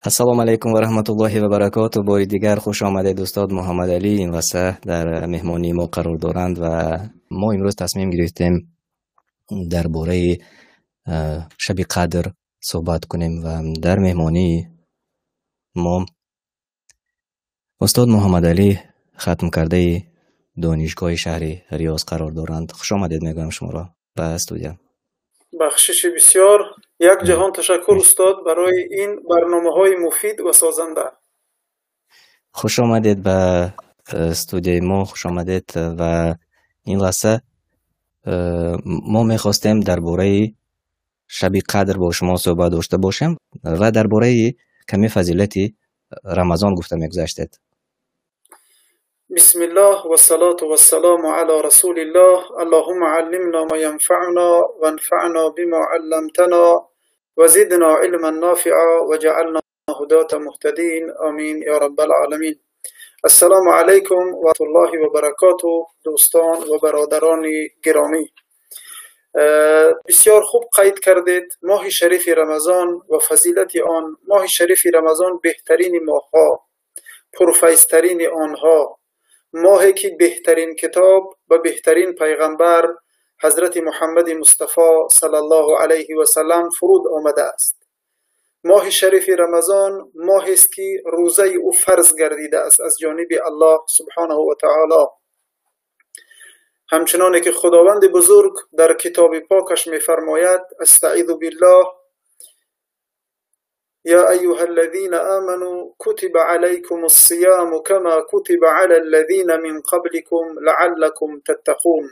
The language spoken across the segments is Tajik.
Ассалому алайкум ва раҳматуллоҳи ва баракоту. Бори дигар хуш омадед, устод Муҳаммадалӣ. Ин лаҳза дар меҳмонии мо қарор доранд ва мо имрӯз тасмим гирифтем дар бораи шаби қадр суҳбат кунем ва дар меҳмонии мо устод Муҳаммадалӣ, хатмкардаи донишгоҳи шаҳри Риёз, қарор доранд. Хуш омадед мегӯям шуморо ба студия. Бахшиши бисёр, як ҷаҳон ташаккур, устод, барои ин барномаҳои муфид ва созанда. Хуш омадед ба студияи мо, хуш омадед. Ва ин лаҳза мо мехостем дар бораи шаби қадр бо шумо суҳбат дошта бошем ва дар бораи каме фазилати Рамазон гуфта мегузаштед. Бисмиллоҳ вассалоту вассалому ало расулиллоҳ. Аллоҳумма аллимно ма янфаъуно ванфаъно бима алламтано ва зидно илман нофиа ваҷаълно ҳудота муҳтадин. Амин ё раббал оламин. Ассалому алайкум ва раҳматуллоҳи ва баракоту. Дӯстон ва бародарони гиромӣ, бисёр хуб қайд кардед моҳи шарифи Рамазон ва фазилати он. Моҳи шарифи Рамазон беҳтарини моҳҳо, пурфайзтарини онҳо, моҳе ки беҳтарин китоб ва беҳтарин пайғамбар ҳазрати Муҳаммади Мустафо саллаллоҳу алайҳи васаллам фуруд омадааст. Моҳи шарифи Рамазон моҳест ки рӯзаи ӯ фарз гардидааст аз ҷониби Аллоҳ субҳонаҳу ва таоло. Ҳамчуноне ки Худованди бузург дар китоби покаш мефармояд: астаизу биллоҳ, я айюҳа аллазина аману кутиба алайкум ссияму кама кутиба ала аллазина мин қабликум лааллакум таттақун.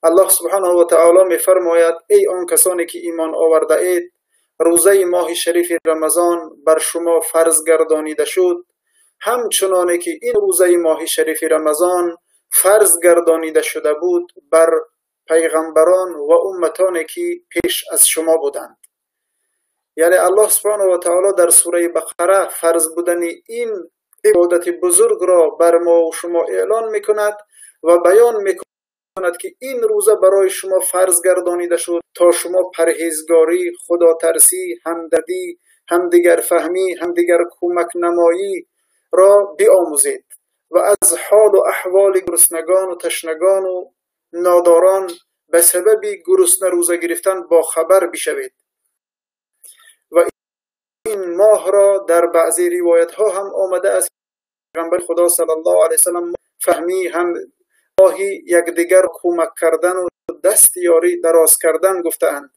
Аллоҳ субҳонаҳу ва таоло мефармояд: эй он касоне ки имон овардаед, рӯзаи моҳи шарифи Рамазон бар шумо фарз гардонида шуд, ҳамчуноне ки ин рӯзаи моҳи шарифи Рамазон фарз гардонида шуда буд бар пайғамбарон ва умматоне ки пеш аз шумо буданд. Яъне Аллоҳ субҳонаҳу ва таоло дар сураи Бақара фарз будани ин ибодати бузургро бар мо шумо эълон мекунад ва баён мекунад ки ин рӯза барои шумо фарз гардонида шуд то шумо парҳезгорӣ, худотарсӣ, ҳамдардӣ, ҳамдигарфаҳмӣ, ҳамдигар кӯмакнамоиро биомӯзед ва аз ҳолу аҳволи гуруснагону ташнагону нодорон ба сабаби гурусна рӯза гирифтан бохабар бишавед. Ва ин моҳро дар баъзе ривоятҳо ҳам омадааст, пайғамбари Худо саллаллоҳу алайҳи васаллам фаҳмӣ ҳам моҳи якдигар кӯмак кардану дасти ёрӣ дароз кардан гуфтаанд.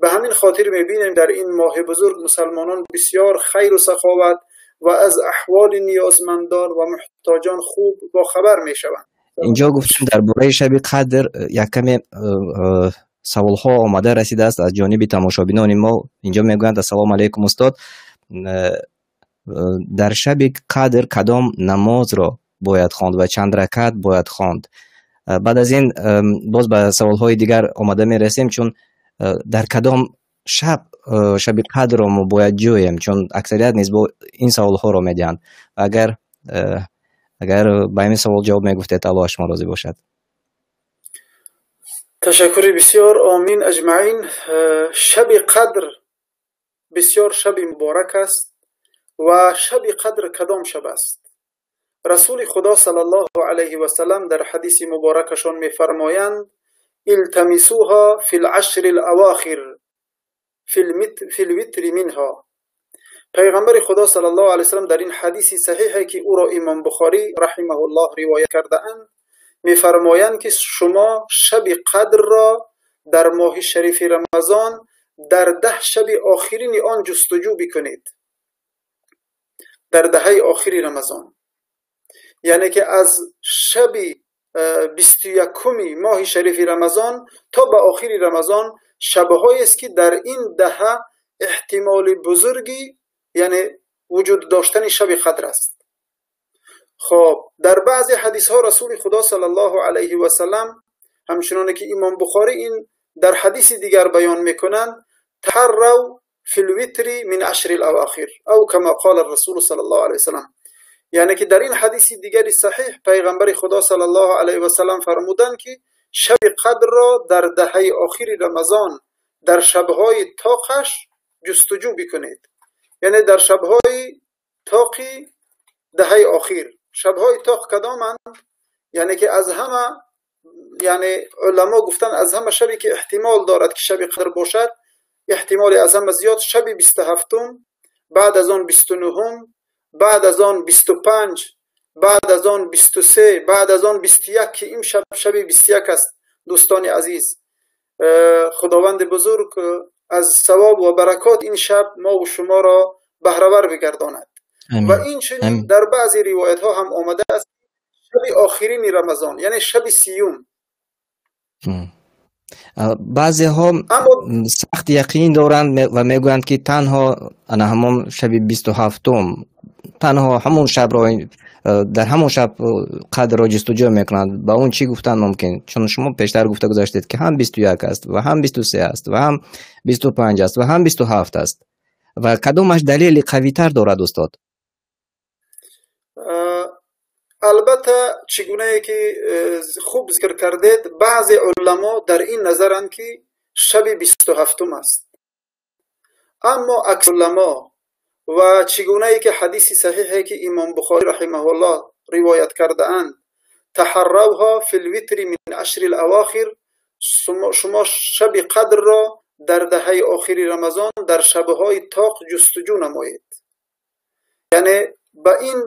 Ба ҳамин хотир мебинем, дар ин моҳи бузург мусалмонон бисёр хайру саховат ва аз аҳволи ниёзмандон ва муҳтоҷон хуб бохабар мешаванд. Инҷо гуфтем дар бораи шаби қадр як каме саволҳо омада расидааст аз ҷониби тамошобинони мо. Инҷо мегӯянд: ассалому алайкум, устод, дар шаби қадр кадом намозро бояд хонд ва чанд ракат бояд хонд? Баъд аз ин боз ба саволҳои дигар омада мерасем, чун дар кадом шаб шаби қадрро мо бояд ҷӯем, чун аксарият низ бо ин саволҳоро медиҳанд. Агар ба ин савол ҷавоб мегуфтед, Аллоҳ аз шумо розӣ бошад. Ташаккури бисёр, омин аҷмаин. Шаби қадр бисёр шаби муборак аст. Ва шаби қадр кадом шаб аст? Расули Худо саллаллоҳу алайҳи васаллам дар ҳадиси муборакашон мефармоянд: илтамисуҳа фил ашри лавохир фил витри минҳо. Пайғамбари Худо саллаллоҳу алайҳи васаллам дар ин ҳадиси саҳиҳе ки ӯро имом Бухорӣ раҳимаҳуллоҳ ривоят кардаанд, мефармоянд ки шумо шаби қадрро дар моҳи шарифи Рамазон дар 10 шаби охирини он ҷустуҷӯ бикунед, дар даҳаи охири Рамазон, яъне ки аз шаби 21-уми моҳи шарифи Рамазон то ба охири Рамазон шабҳоест ки дар ин даҳа эҳтимоли бузурги, яъне вуҷуд доштани шаби қадр аст. Хоб, дар баъзе ҳадисҳо Расули Худо саллаллоҳу алайҳи васаллам, ҳамчуноне ки имом Бухорӣ ин дар ҳадиси дигар баён мекунанд, таҳаррав фил витри мин ашри лавохир ав кама қола расулу саллаллоҳу алайҳи васаллам. Яъне ки дар ин ҳадиси дигари саҳиҳ пайғамбари Худо саллаллоҳу алайҳи васаллам фармуданд ки шаби қадрро дар даҳаи охири Рамазон дар шабҳои тоқаш ҷустуҷӯ бикунед. Яъне дар шабҳои тоқи даҳаи охир. Шабҳои тоқ кадоманд? Яъне ки аз ҳама, яъне уламо гуфтанд аз ҳама шабе ки эҳтимол дорад ки шаби қадр бошад, эҳтимоли аз ҳама зиёд шаби 27, баъд аз он 29, баъд аз он 25, баъд аз он 23, баъд аз он 21 ки ин шаб шаби 21 аст. Дӯстони азиз, Худованди бузург аз савоб ва баракот ин шаб мо ва шуморо баҳравар бигардонад. Ва инчунин дар баъзе ривоятҳо ҳам омадааст шаби охирини Рамазон, яъне шаби 30. Баъзеҳо сахт яқин доранд ва мегӯянд ки танҳо ана ҳамон шаби 27, танҳо ҳамон шабро, дар ҳамон шаб қадрро ҷустуҷӯ мекунанд. Ба он чӣ гуфтан мумкин? Чун шумо пештар гуфта гузаштед ки ҳам 21 аст ва ҳам 23 аст ва ҳам 25 аст ва ҳам 27 аст. Ва кадомаш далели қавитар дорад, устод? Албатта, чӣ гунае ки хуб зикр кардед, баъзе уламо дар ин назаранд ки шаби 27 аст. Аммо аксар уламо ва чӣ гунае ки ҳадиси саҳиҳе ки имом Бухорӣ раҳимаҳуллоҳ ривоят кардаанд, таҳарравҳо фил витри мин ашрил авохир, шумо шаби қадрро дар даҳаи охири Рамазон дар шабҳои тоқ ҷустуҷӯ намоед. Яъне ба ин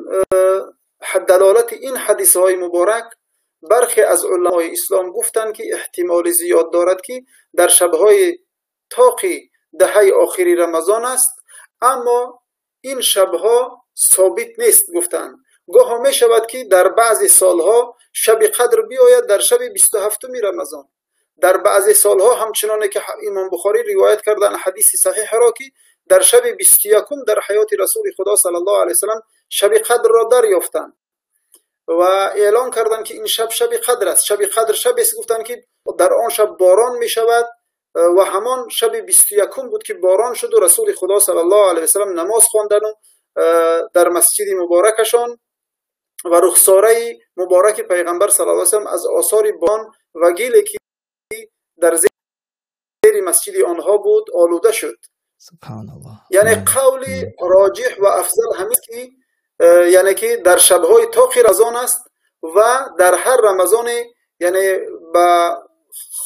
далолати ин ҳадисҳои муборак бархе аз уламои ислом гуфтанд ки эҳтимоли зиёд дорад ки дар шабҳои тоқи даҳаи охири Рамазон аст, аммо ин шабҳо собит нест гуфтанд. Гоҳо мешавад ки дар баъзе солҳо шаби қадр биёяд дар шаби 27 Рамазон. Дар баъзе солҳо ҳамчуноне ки имом Бухорӣ ривоят карданд ҳадиси саҳиҳро ки дар шаби 21 дар ҳаёти расули Худо саллаллоҳу алайҳи васаллам шаби қадрро дарёфтанд ва эълон карданд ки ин шаб шаби қадр аст. Шаби қадр шабест, гуфтанд ки дар он шаб борон мешавад ва ҳамон шаби 21 буд ки борон шуд ва расули Худо саллаллоҳу алайҳи васаллам намоз хонданд дар масҷиди муборакашон ва рухсораи мубораки пайғамбар саллаллоҳу алайҳи васаллам аз осори борон ва гиле ки дар зери масҷиди онҳо буд олуда шуд. Субҳаналлоҳ. Яъне қавли роҷиҳ ва афзал ҳамин ки яъне ки дар шабҳои тоқи Рамазон аст ва дар ҳар Рамазоне, яъне ба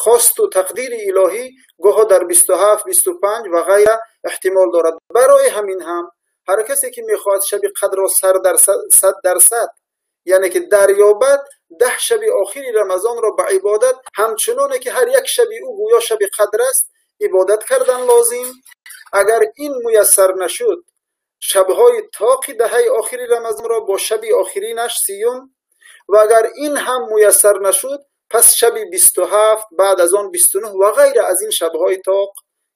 хосту тақдири илоҳӣ гоҳо дар 27, 25 ва ғайра эҳтимол дорад. Барои ҳамин ҳам ҳар касе ки мехоҳад шаби қадрро 100% яъне ки дарёбад, 10 шаби охири Рамазонро ба ибодат, ҳамчуноне ки ҳар як шаби ӯ гӯё шаби қадр аст, ибодат кардан лозим. Агар ин муяссар нашуд, шабҳои тоқи даҳаи охири Рамазонро бо шаби охиринаш 30, ва агар ин ҳам муяссар нашуд, пас шаби 27, баъд аз он 29 ва ғайра аз ин шабҳои тоқ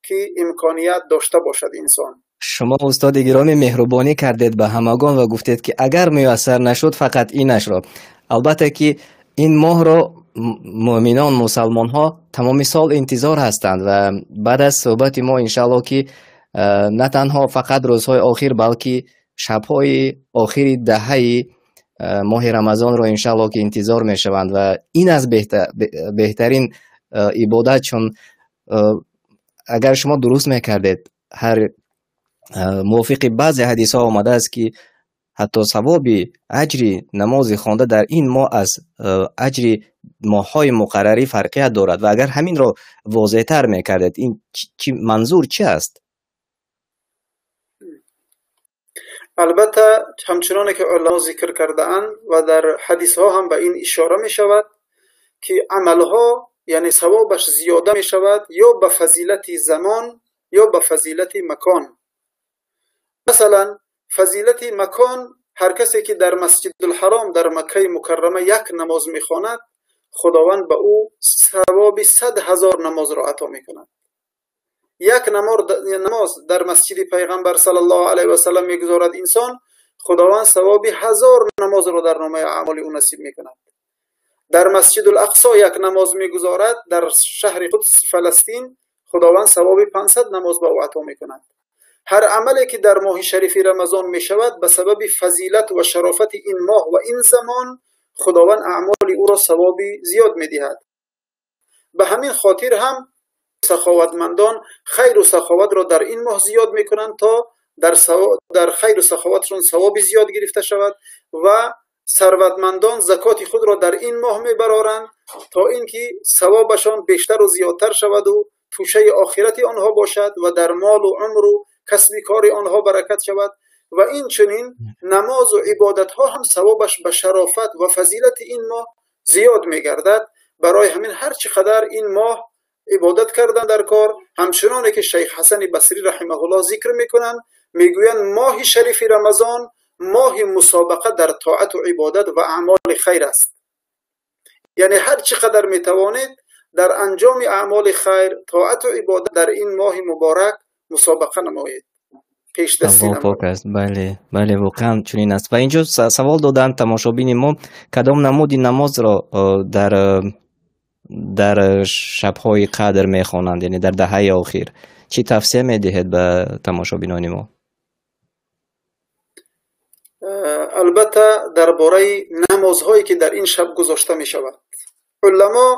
ки имконият дошта бошад инсон. Шумо устоди гиромӣ меҳрубонӣ кардед ба ҳамагон ва гуфтед ки агар муяссар нашуд фақат инашро. Албатта ки ин моҳро муъминон, мусалмонҳо тамоми сол интизор ҳастанд ва баъд аз суҳбати мо иншааллоҳ ки на танҳо фақат рӯзҳои охир, балки шабҳои охири даҳаи моҳи Рамазонро иншааллоҳ ки интизор мешаванд ва ин аз беҳтарин ибодат, чун агар шумо дуруст мекардед, ҳар мувофиқи баъзе ҳадисҳо омадааст ки ҳатто савоби аҷри намози хонда дар ин моҳ аз аҷри моҳҳои муқаррарӣ фарқият дорад ва агар ҳаминро возеҳтар мекардед, ин чи манзур чи аст? Албатта, ҳамчуноне ки уламо зикр кардаанд ва дар ҳадисҳо ҳам ба ин ишора мешавад ки амалҳо, яъне савобаш зиёда мешавад ё ба фазилати замон ё ба фазилати макон. Масалан, фазилати макон, ҳар касе ки дар Масҷидулҳаром дар Маккаи Мукаррама як намоз мехонад, Худованд ба ӯ савоби 100 000 намозро ато мекунад. Як намоз дар масҷиди пайғамбар саллаллоҳу алайҳи васаллам мегузорад инсон, Худованд савоби 1000 намозро дар номаи аъмоли ӯ насиб мекунад. Дар Масҷидул Ақсо як намоз мегузорад дар шаҳри Қудс Фаластин, Худованд савоби 500 намоз ба ӯ ато мекунад. Ҳар амале ки дар моҳи шарифи Рамазон мешавад, ба сабаби фазилат ва шарофати ин моҳ ва ин замон Худованд аъмоли ӯро савоби зиёд медиҳад. Ба ҳамин хотир ҳам саховатмандон хайру саховатро дар ин моҳ зиёд мекунанд то дар хайру саховатшон савоби зиёд гирифта шавад ва сарватмандон закоти худро дар ин моҳ мебароранд то инки савобашон бештару зиёдтар шавад ва тӯшаи охирати онҳо бошад ва дар молу умру касби кори онҳо баракат шавад. Ва инчунин намозу ибодатҳо ҳам савобаш ба шарофат ва фазилати ин моҳ зиёд мегардад. Барои ҳамин ҳар чӣ қадар ин моҳ ибодат кардан дар кор, ҳамчуноне ки шайх Ҳасани Басрӣ раҳимаҳуллоҳ зикр мекунанд, мегӯянд моҳи шарифи Рамазон моҳи мусобақа дар тоату ибодат ва аъмоли хайр аст. Яъне ҳар чӣ қадар метавонед дар анҷоми аъмоли хайр, тоату ибодат дар ин моҳи муборак мусобақа намоед. Аллоҳ пок аст. Бале, бале, воқеан чунин аст. Ва инҷо савол доданд тамошобини мо, кадом намуди намозро дар шабҳои қадр мехонанд, яъне дар даҳаи охир. Чӣ тавсия медиҳед ба тамошобинони мо? Албатта дар бораи намозҳое ки дар ин шаб гузошта мешавад, уламо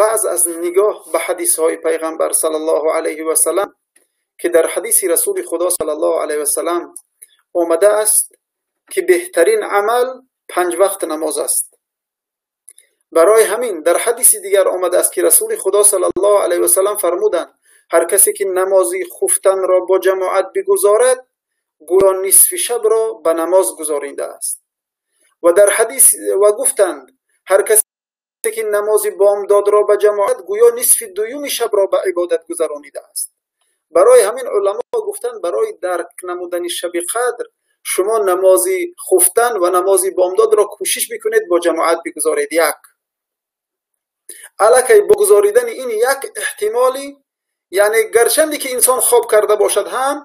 баъз аз нигоҳ ба ҳадисҳои пайғамбар саллаллоҳу алайҳи васаллам ки дар ҳадиси расули худо саллаллоҳу алайҳи васаллам омада аст ки беҳтарин амал панҷ вақт намоз аст. Барои ҳамин дар ҳадиси дигар омада аст ки расули худо саллаллоҳу алайҳи васаллам фармуданд: ҳар касе ки намози хуфтанро бо ҷамоат бигузорад, гӯё нисфи шабро ба намоз гузоридааст. Ва дар ҳадис ва гуфтанд: ҳар касе ки намози бомдодро ба ҷамоат, гӯё нисфи дуюми шабро ба ибодат гузаронидааст. Барои ҳамин уламо гуфтанд барои дарк намудани шаби қадр шумо намози хуфтан ва намози бомдодро кӯшиш бикунед бо ҷамоат бигузоред. Як аллакай бо гузоридани ин як эҳтимоли, яъне гарчанде ки инсон хоб карда бошад ҳам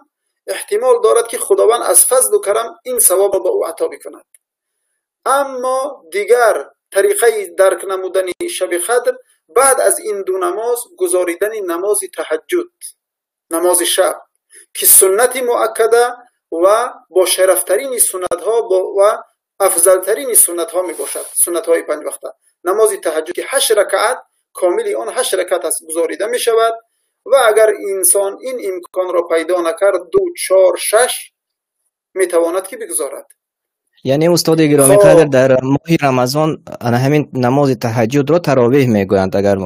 эҳтимол дорад ки худованд аз фазлу карам ин савобро ба ӯ ато бикунад. Аммо дигар тариқаи дарк намудани шаби қадр баъд аз ин ду намоз гузоридани намози таҳаҷҷуд, намози шаб ки суннати муаккада ва бо шарафтарини суннатҳо ва афзалтарини суннатҳо мебошад, суннатҳои панҷвақта. Намози таҳаҷҷуд ки 8 ракаат, комили он 8 ракаат аст, гузорида мешавад ва агар инсон ин имконро пайдо накард, 2, 4, 6 метавонад ки бигузорад. Яъне устоди гиромиқадр, дар моҳи Рамазон ана ҳамин намози таҳаҷҷудро таровеҳ мегӯянд, агар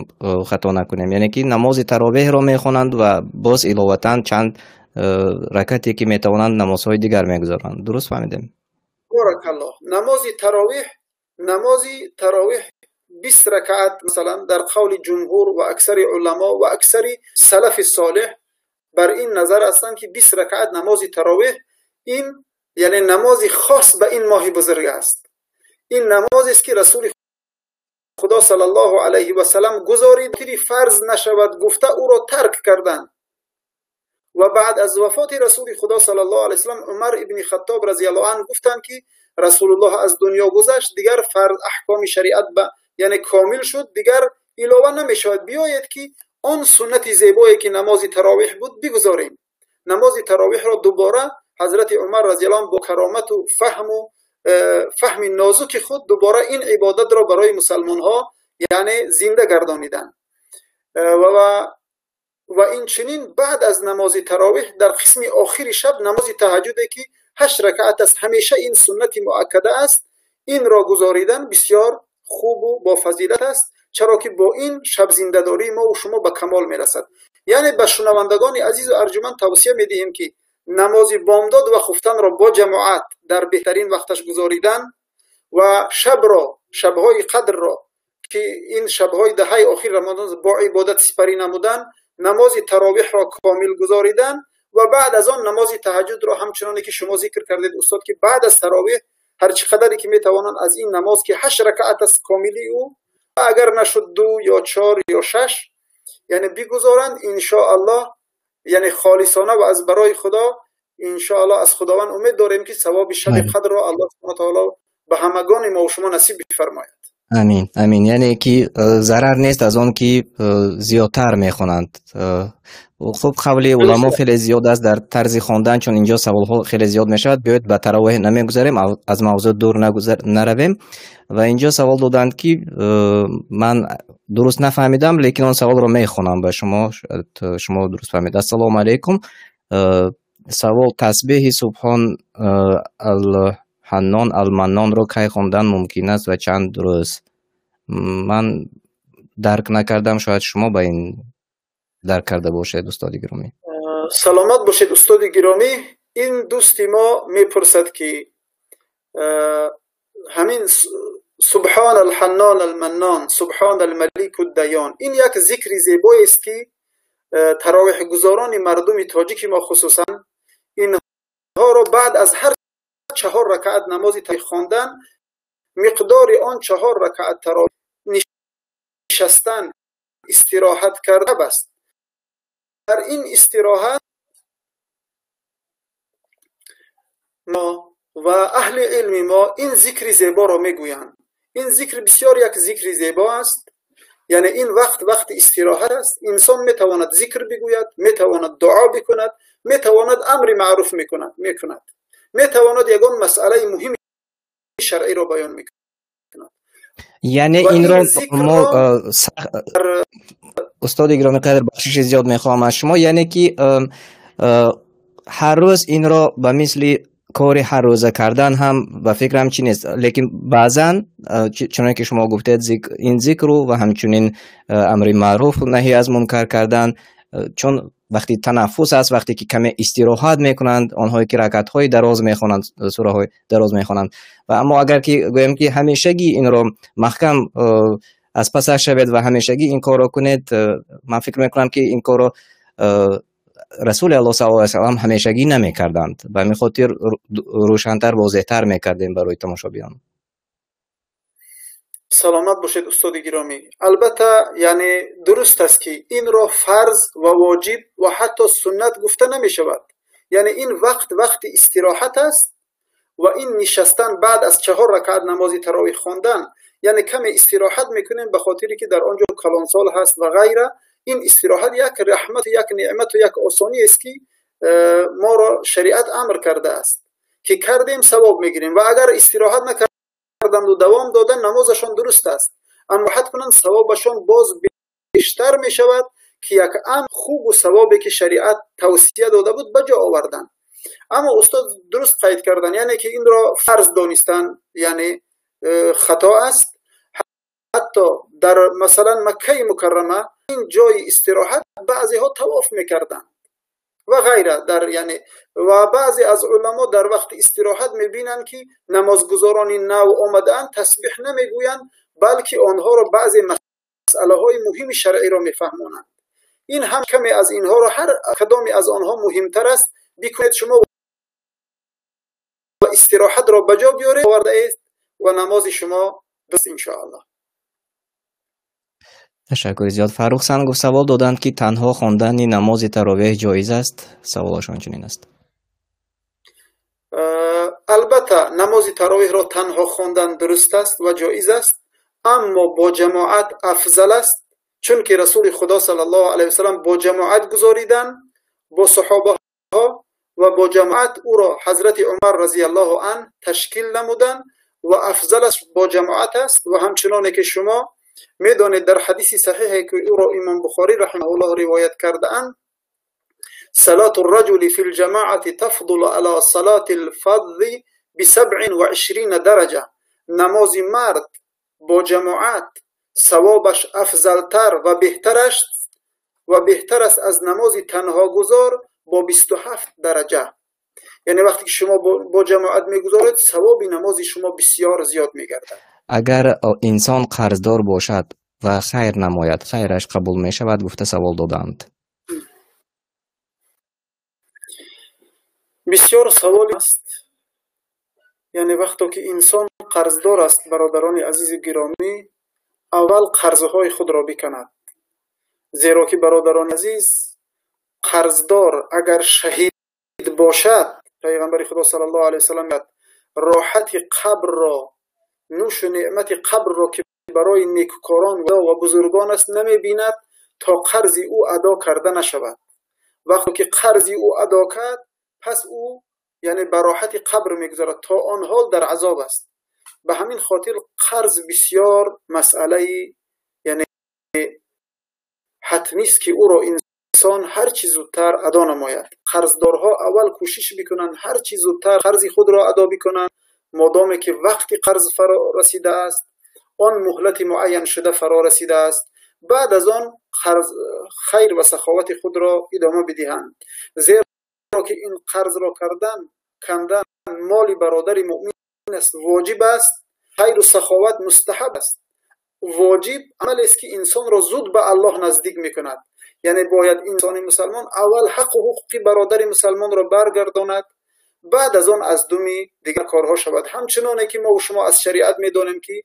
хато накунем. Яъне ки намози таровеҳро мехонанд ва боз иловатан чанд ракате ки метавонанд намозҳои дигар мегузоранд. Дуруст фаҳмидем? Баракаллоҳ. Намози таровеҳ 20 ракаат масалан дар қавли ҷумҳур ва аксари уламо ва аксари салафи солеҳ бар ин назар ҳастанд ки 20 ракаат намози таровеҳ ин яъне намози хос ба ин моҳи бузург аст. Ин намозест ки расули худо саллаллоҳу алайҳи васаллам гузорид ки фарз нашавад гуфта ӯро тарк карданд. Ва баъд аз вафоти расули худо саллаллоҳу алайҳи васаллам Умар ибни Хаттоб разияллоҳу анҳу гуфтанд ки расулуллоҳ аз дунё гузашт, дигар фарз аҳкоми шариат яъне комил шуд, дигар илова намешавад. Биёед ки он суннати зебое ки намози таровеҳ буд бигузорем. Намози таровеҳро дубора ҳазрати Умар разияллоҳу анҳу бо каромату фаҳму фаҳми нозуки худ дубора ин ибодатро барои мусалмонҳо яъне зинда гардониданд. Ва инчунин баъд аз намози таровеҳ дар қисми охири шаб намози таҳаҷҷуде ки 8 ракаат аст, ҳамеша ин суннати муаккада аст, инро гузоридан бисёр хубу бофазилат аст, чаро ки бо ин шабзиндадории мо ва шумо ба камол мерасад. Яъне ба шунавандагони азизу арҷуманд тавсия медиҳем ки намози бомдод ва хуфтанро бо ҷамоат дар беҳтарин вақташ гузоридан ва шабро, шабҳои қадрро ки ин шабҳои даҳаи охири Рамазон бо ибодат сипарӣ намудан, намози таровеҳро комил гузоридан ва баъд аз он намози таҳаҷҷудро ҳамчуноне ки шумо зикр кардед устод, ки баъд аз таровеҳ ҳар чӣ қадаре ки метавонанд аз ин намоз ки 8 ракаат аст комили ӯ, агар нашуд 2 ё 4 ё 6 яъне бигузоранд, иншоаллоҳ, яъне холисона ва аз барои худо иншоаллоҳ аз худованд умед дорем ки савоби шаби қадрро аллоҳ субҳонаҳу ва таъоло ба ҳамагони мо ва шумо насиб бифармояд. Амин, амин. Яъне ки зарар нест аз он ки зиёдтар мехонанд. Хуб, қавли уламо хеле зиёд аст дар тарзи хондан, чун инҷо саволҳо хеле зиёд мешавад. Биёед ба таровеҳ намегузарем, аз мавзӯъ дур наравем. Ва инҷо савол доданд ки ман дуруст нафаҳмидам, лекин он саволро мехонам ба шумо, шумо дуруст фаҳмед. Ассалому алайкум. Савол: тасбеҳи Субҳон ал-Ҳаннон ал-Маннонро кай хондан мумкин аст ва чанд рӯз? Ман дарк накардам, шояд шумо ба ин дарк карда бошед, устоди гиромӣ. Саломат бошед, устоди гиромӣ. Ин дӯсти мо мепурсад, ки ҳамин Субҳон ал-Ҳаннон ал-Маннон, Субҳон ал-Малик ад-Дайён, ин як зикри зебоест, ки таровеҳгузорони мардуми тоҷики мо хусусан инҳоро баъд аз ҳар 4 ракъат намози таровеҳ хондан, миқдори он 4 ракъат таровеҳ нишастан, истироҳат карда аст. Дар ин истироҳат мо ва аҳли илми мо ин зикри зеборо мегӯянд. Ин зикр бисёр як зикри зебо аст. Яъне ин вақт вақти истироҳат аст. Инсон метавонад зикр бигӯяд, метавонад дуо бикунад, метавонад амри маъруф мекунад, метавонад ягон масъалаи муҳими шаръиро баён мекунад. Яъне инро мо, устоди гиромӣ қадр, бахшиши зиёд мехоҳам аз шумо, яъне ки ҳар рӯз инро ба мисли кори ҳаррӯза кардан ҳам ба фикрам чи нест, лекин баъзан чуноне ки шумо гуфтед, ин зикру ва ҳамчунин амри маъруф, наҳи аз мункар кардан, чун вақти танаффус аст, вақте ки каме истироҳат мекунанд онҳое ки ракатҳои дароз мехонанд, сураҳои дароз мехонанд. Ва аммо агар ки гӯем ки ҳамешагӣ инро маҳкам аз пасаш шавед ва ҳамешагӣ ин корро кунед, ман фикр мекунам ки ин корро Расули Аллоҳ саллаллоҳу алайҳи васаллам ҳамешагӣ намекарданд. Ба ҳамин хотир рӯшантар, возеҳтар мекардем барои тамошобинон. Саломат бошед, устоди гиромӣ. Албатта, яъне дуруст аст, ки инро фарз ва воҷиб ва ҳатто суннат гуфта намешавад. Яъне ин вақт вақти истироҳат аст ва ин нишастан баъд аз 4 ракъат намози таровеҳ хондан, яъне каме истироҳат мекунем ба хотире ки дар он ҷо калонсол ҳаст ва ғайра. Ин истироҳат як раҳмат, як неъмат ва як осонӣ аст, ки моро шариат амр кардааст, ки кардем савоб мегирем, ва агар истироҳат накарданд ва давом додан, намозашон дуруст аст, аммо ҳат кунанд савобашон боз бештар мешавад, ки як амр хубу савобе ки шариат тавсия дода буд ба ҷо оварданд. Аммо устод дуруст қайд кардан, яъне ки инро фарз донистан, яъне хато аст. Ҳатто дар масалан Маккаи Мукаррама ин ҷои истироҳат баъзеҳо тавоф мекарданд ва ғайра, дар яъне ва баъзе аз уламо дар вақти истироҳат мебинанд, ки намозгузорони нав омадаанд, тасбиҳ намегӯянд, балки онҳоро баъзе масъалаҳои муҳими шаръиро мефаҳмонанд. Ин ҳам каме аз инҳоро ҳар кадоме аз онҳо муҳимтар аст бикунед шумо ва истироҳатро ба ҷо биёред овардаед ва намози шумо дуруст, иншоаллоҳ. Ташаккури зиёд. Фаррух Сангов савол доданд, ки танҳо хондани намози таровеҳ ҷоиз аст? Саволашон чунин аст. Албатта, намози таровеҳро танҳо хондан дуруст аст ва ҷоиз аст, аммо бо ҷамоат афзал аст, чунки Расули Худо саллаллоҳу алайҳи васаллам бо ҷамоат гузоридан бо саҳобаҳо ва бо ҷамоат ӯро Ҳазрати Умар разияллоҳу анҳу ташкил намуданд ва афзалаш бо ҷамоат аст. Ва ҳамчуноне ки шумо медонед, дар ҳадиси саҳиҳе ки ӯро имом Бухорӣ раҳимаҳуллоҳ ривоят кардаанд, салату рраҷули фи лҷамоати тафдулу ала салати лфадли бисабъин ва ишрина дараҷа. Намози мард бо ҷамоат савобаш афзалтар ва беҳтар аст аз намози танҳогузор бо 27 дараҷа. Яъне вақте ки шумо бо ҷамоат мегузоред, савоби намози шумо бисёр зиёд мегардад. Агар инсон қарздор бошад ва хайр намояд, хайраш қабул мешавад, гуфта савол доданд. Бисёр савол аст. Яъне вақто ки инсон қарздор аст, бародарони азизи гиромӣ, аввал қарзҳои худро биканад. Зеро ки, бародарони азиз, қарздор агар шаҳид бошад, пайғамбари Худо саллаллоҳу алайҳи васаллам роҳати қабрро, нӯшу неъмати қабрро, ки барои некукорон ва бузургон аст, намебинад то қарзи ӯ адо карда нашавад. Вақте ки қарзи ӯ адо кард, пас ӯ яъне ба роҳати қабр мегузарад, то он ҳол дар азоб аст. Ба ҳамин хотир қарз бисёр масъалаи яъне ҳатмист, ки ӯро инсон ҳарчи зудтар адо намояд. Қарздорҳо аввал кӯшиш бикунанд ҳарчи зудтар қарзи худро адо бикунанд, модоме ки вақти қарз фаро расидааст, он муҳлати муайяншуда фаро расидааст. Баъд аз он қарз хайр ва саховати худро идома бидиҳанд, зеро ки ин қарзро кардан кандан моли бародари муъмин аст, воҷиб аст. Хайру саховат мустаҳаб аст. Воҷиб амалест ки инсонро зуд ба Аллоҳ наздик мекунад. Яъне бояд инсони мусалмон аввал ҳаққу ҳуқуқи бародари мусалмонро баргардонад, баъд аз он аз думи дигар корҳо шавад. Ҳамчуноне ки мо шумо аз шариат медонем ки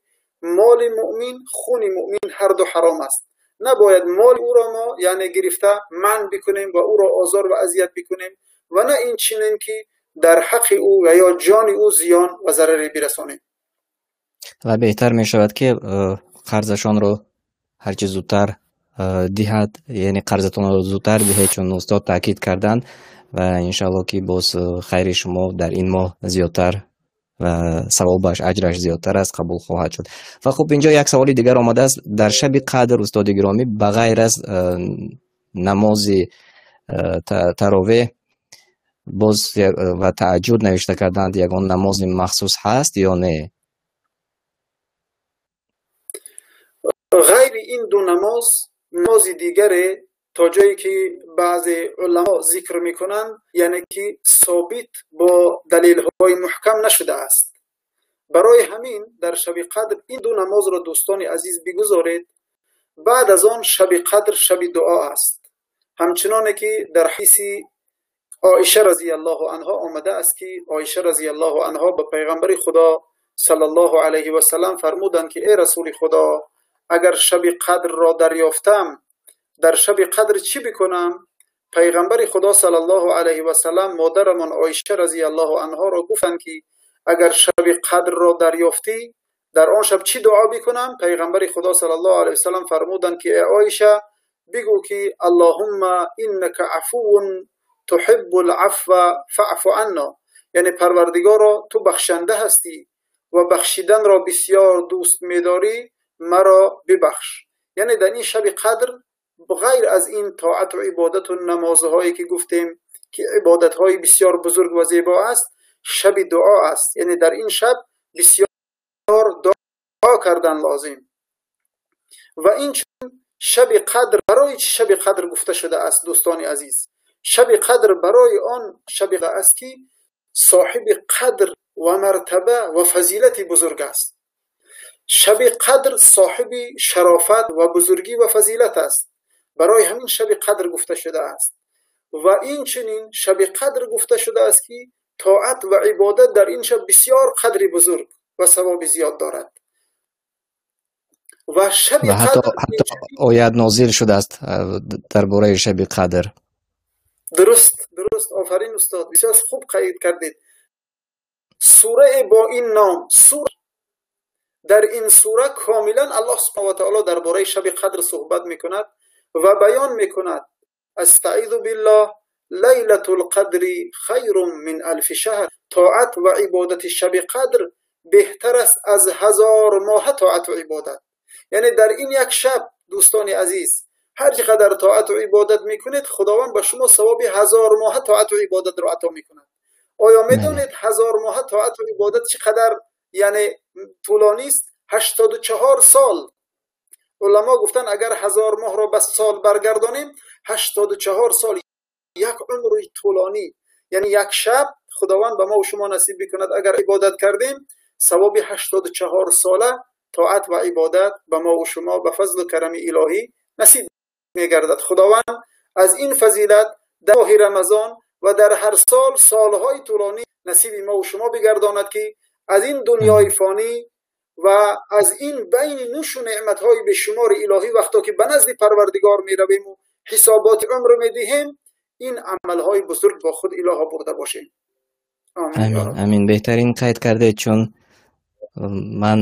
моли муъмин, хуни муъмин ҳар ду ҳаром аст. Набояд моли ӯро мо яъне гирифта манъ бикунем ва ӯро озор ва азият бикунем ва на ин чинен ки дар ҳаққи ӯ ва ё ҷони ӯ зиён ва зараре бирасонем. Ва беҳтар мешавад ки қарзашонро ҳарчи зудтар диҳад, яъне қарзатонро зудтар диҳед, чун устод таъкид карданд ва иншааллоҳ ки боз хайри шумо дар ин моҳ зиёдтар ва савобаш, аҷраш зиёдтар аст, қабул хоҳад шуд. Ва хуб, инҷо як саволи дигар омадааст. Дар шаби қадр, устоди гиромӣ, ба ғайр аз намози таровеҳ боз ва таҳаҷҷуд навишта карданд, ягон намози махсус ҳаст ё не? Ғайри ин ду намоз, намози дигаре то ҷое ки баъзе уламо зикр мекунанд, яъне ки собит бо далелҳои муҳкам нашудааст. Барои ҳамин дар шаби қадр ин ду намозро, дӯстони азиз, бигузоред. Баъд аз он шаби қадр шаби дуо аст. Ҳамчуноне ки дар ҳадиси Оиша разияллоҳу анҳо омадааст ки Оиша разияллоҳу анҳо ба пайғамбари Худо саллаллоҳу алайҳи васаллам фармуданд ки эй расули Худо, агар шаби қадрро дарёфтам, дар шаби қадр чӣ бикунам? Пайғамбари Худо саллаллоҳу алайҳи васаллам модарамон Оиша разияллоҳу анҳоро гуфтанд ки агар шаби қадрро дарёфтӣ, дар он шаб чӣ дуо бикунам? Пайғамбари Худо саллаллоҳу алайҳи васаллам фармуданд ки эй Оиша, бигӯ ки Аллоҳумма иннака афувун туҳиббул афва фаъфу анна, яъне Парвардигоро, ту бахшанда ҳастӣ ва бахшиданро бисёр дӯст медорӣ, маро бибахш. Яъне дар ин шаби қадр ғайр аз ин тоату ибодату намозҳое ки гуфтем ки ибодатҳои бисёр бузург ва зебо аст, шаби дуо аст. Яъне дар ин шаб бисёр дуо кардан лозим. Ва инчунин шаби қадр барои чӣ шаби қадр гуфта шудааст, дӯстони азиз? Шаби қадр барои он шаби аст ки соҳиби қадр ва мартаба ва фазилати бузург аст. Шаби қадр соҳиби шарофат ва бузургӣ ва фазилат аст. Барои ҳамин шаби қадр гуфта шудааст. Ва инчунин шаби қадр гуфта шудааст ки тоат ва ибодат дар ин шаб бисёр қадри бузург ва савоби зиёд дорад. Ва шаби ҳатто оят нозил шудааст дар бораи шаби қадр. Дуруст, дуруст, офарин устод, бисёр хуб қайд кардед. Сурае бо ин ном, сура, дар ин сура комилан Аллоҳ субҳонаҳу ва таъоло дар бораи шаби қадр суҳбат мекунад ва баён мекунад. Астаизу биллоҳ, лайлатул қадри хайрун мин алфи шаҳр. Тоат ва ибодати шаби қадр беҳтар аст аз 1000 моҳ тоат ва ибодат. Яъне дар ин як шаб, дӯстони азиз, ҳар чӣ қадар тоат ва ибодат мекунед, Худованд ба шумо савоби 1000 моҳ тоат ва ибодатро ато мекунад. Оё медонед 1000 моҳ тоат ва ибодат чӣ қадар яъне тӯлонист? 84 сол. Уламо гуфтанд агар 1000 моҳро ба сол баргардонем, 84 сол, як умри тӯлонӣ. Яъне як шаб Худованд ба мо ва шумо насиб бикунад, агар ибодат кардем, савоби 84 сола тоат ва ибодат ба мо ва шумо ба фазлу карами илоҳӣ насиб мегардад. Худованд аз ин фазилат дар моҳи Рамазон ва дар ҳар сол солҳои тӯлонӣ насиби мо ва шумо бигардонад ки аз ин дунёи фонӣ ва аз ин байни нӯшу неъматҳои бешумори илоҳӣ вақто ки ба назди Парвардигор меравем ва ҳисоботи умр медиҳем, ин амалҳои бузург бо худ илоҳо бурда бошем. Амин, амин. Беҳтарин қайд кардед, чун ман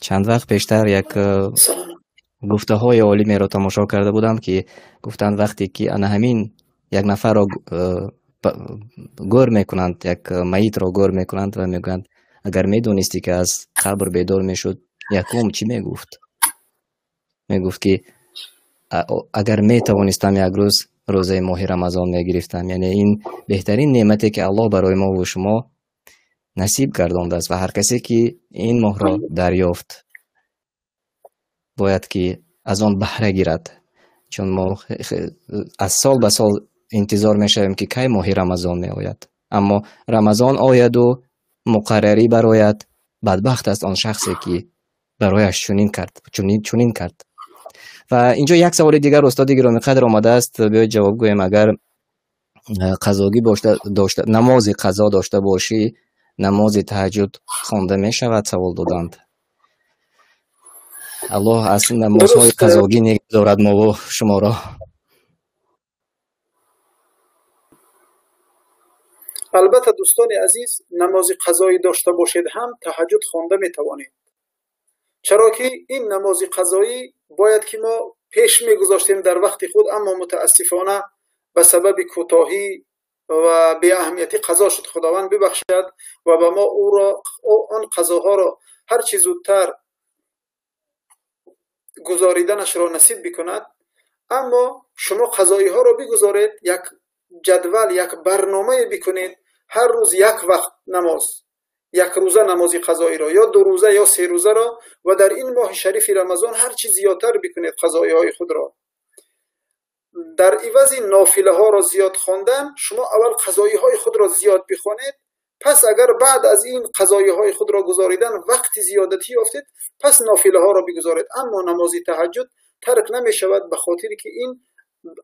чанд вақт пештар як гуфтаҳои олимеро тамошо карда будам ки гуфтанд вақте ки ана ҳамин як нафарро гӯр мекунанд, як маитро гӯр мекунанд ва мегӯянд агар медонистӣ ки аз қабр бедор мешуд, якум чӣ мегуфт? Мегуфт ки агар метавонистам як рӯз рӯзаи моҳи Рамазон мегирифтам. Яъне ин беҳтарин неъмате, ки Аллоҳ барои мо ва шумо насиб гардондааст ва ҳар касе, ки ин моҳро дарёфт, бояд ки аз он баҳра гирад. Чун мо аз сол ба сол интизор мешавем, ки кай моҳи Рамазон меояд. Аммо Рамазон ояду муқаррарӣ барояд, бадбахт аст он шахсе, ки барояш чунин кард, чунин кард. Ва инҷо як саволи дигар, устоди гиромиқадр, омадааст, биёед ҷавоб гӯем. Агар қазогӣ дошта, намози қазо дошта бошӣ, намози таҳаҷҷуд хонда мешавад? Савол доданд. Аллоҳ аз намозҳои қазогӣ нигоҳ дорад мову шуморо. Албатта, дӯстони азиз, намози қазоӣ дошта бошед ҳам таҳаҷҷуд хонда метавонед. Чаро ки ин намози қазоӣ бояд ки мо пеш мегузоштем дар вақти худ, аммо мутаассифона ба сабаби кӯтоҳӣ ва беаҳамиятӣ қазо шуд. Худованд бибахшад ва ба мо ӯро, он қазоҳоро ҳар чӣ зудтар гузориданашро насиб бикунад. Аммо шумо қазоиҳоро бигузоред, як ҷадвал, як барномае бикунед, ҳар рӯз як вақт намоз, як рӯза намози қазоиро ё ду рӯза ё се рӯзаро, ва дар ин моҳи шарифи Рамазон ҳар чӣ зиёдтар бикунед қазоиҳои худро. Дар ивази нофилаҳоро зиёд хондан, шумо аввал қазоиҳои худро зиёд бихонед, пас агар баъд аз ин қазоиҳои худро гузоридан вақти зиёдатӣ ёфтед, пас нофилаҳоро бигузоред. Аммо намози таҳаҷҷуд тарк намешавад, ба хотире ки ин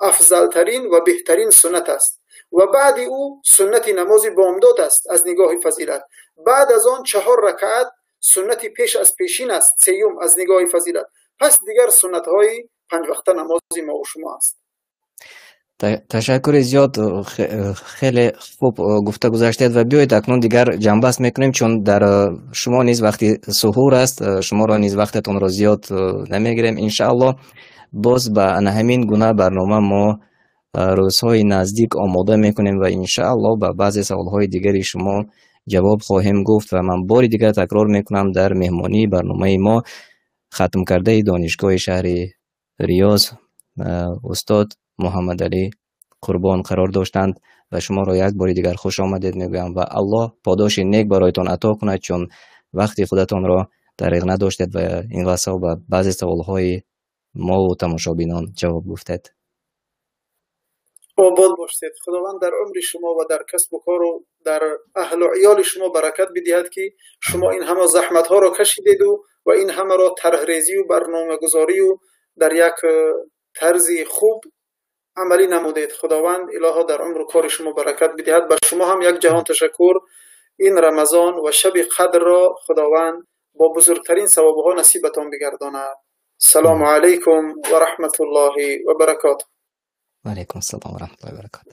афзалтарин ва беҳтарин суннат аст ва баъди ӯ суннати намози бомдод аст аз нигоҳи фазилат. Баъд аз он 4 ракаат суннати пеш аз пешин аст, сеюм аз нигоҳи фазилат. Пас дигар суннатҳои 5 вақта намози мо ва шумо аст. Ташаккури зиёд, хеле хуб гуфта гузаштед ва биёед акнун дигар ҷамъбаст мекунем, чун дар шумо низ вақти суҳур аст, шуморо низ вақтатонро зиёд намегирем иншааллоҳ. Боз ба ана ҳамин гуна барнома мо рӯзҳои наздик омода мекунем ва иншааллоҳ ба баъзе саволҳои дигари шумо ҷавоб хоҳем гуфт. Ва ман бори дигар такрор мекунам, дар меҳмонии барномаи мо хатмкардаи донишгоҳи шаҳри Риёз устод Муҳаммадалӣ Қурбон қарор доштанд ва шуморо як бори дигар хуш омадед мегӯям ва Аллоҳ подоши нек бароятон ато кунад, чун вақти худатонро дариғ надоштед ва ин васо ба баъзе саволҳои мо ва тамошобинон ҷавоб гуфтед. Обод бошед. Худованд дар умри шумо ва дар касбу кору дар аҳлу иёли шумо баракат бидиҳад, ки шумо ин ҳама заҳматҳоро кашидеду ва ин ҳамаро тарҳрезию барномагузорию дар як тарзи хуб амалӣ намудед. Худованд илоҳо дар умру кори шумо баракат бидиҳад. Ба шумо ҳам як ҷаҳон ташаккур. Ин Рамазон ва шаби қадрро Худованд бо бузургтарин савобҳо насибатон бигардонад. Салому алайкум ва раҳматуллоҳи ва баракотуҳ. Ва алайкум ассалом ва раҳматуллоҳи ва баракотуҳ.